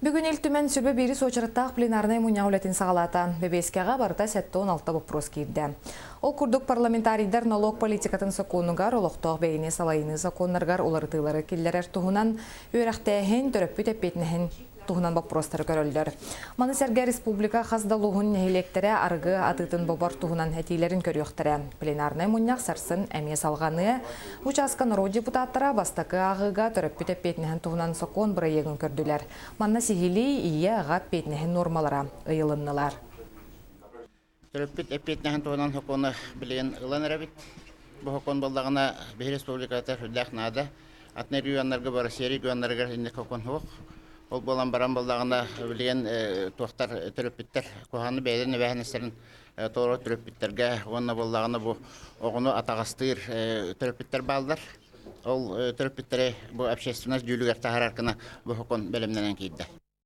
Бүгүн Ил Түмэн сүбэ биирис уочараттаах пленарнай мунньах үлэтин саҕалаата. Бэбиэскэҕэ барыта 76 боппуруос киирдэ. Ол курдук парламентарийдар нолуок политикатын сокуонугар, олохтоох бэйэни салайыныы сокуоннарыгар уларытыылары киллэрэр туһунан үөрэхтээһин, төрөппүт эппиэтинэһин туһунан боппуруостары көрөллөр. Маны сэргэ республика хас да улууһун нэһилиэктэрэ арыгы атыытын бобор туһунан этиилэрин көрүөхтэрэ. Пленарнай мунньах сарсын эмиэ салҕаныа. Бу чааска норуот депутаттара бастакы ааҕыыга төрөппүт эппиэтинэһин туһунан сокуон бырайыагын көрдүлэр. Манна сиһилии ийэ-аҕа эппиэтинэһин нуормалара ыйылыннылар. Төрөппүт эппиэтинэһин туһунан сокуону билигин ылан эрэбит. Бу сокуон буоллаҕына биһи республиката сүрдээх наада. Атын регионнарга бары Россия регионнарыгар инник сокуон суох. Ол буолан баран буоллаҕына билигин туохтар төрөппүттэр куһаҕаны бэйэлэрин эбээһинэстэрин толору төрөппүттэргэ уонна буоллаҕына бу оҕону атаҕастыыр төрөппүттэр бааллар. Ол төрөппүттэри бу общественность дьүүлүгэр таһаарар гына бу сокуон бэлэмнэнэн киирдэ.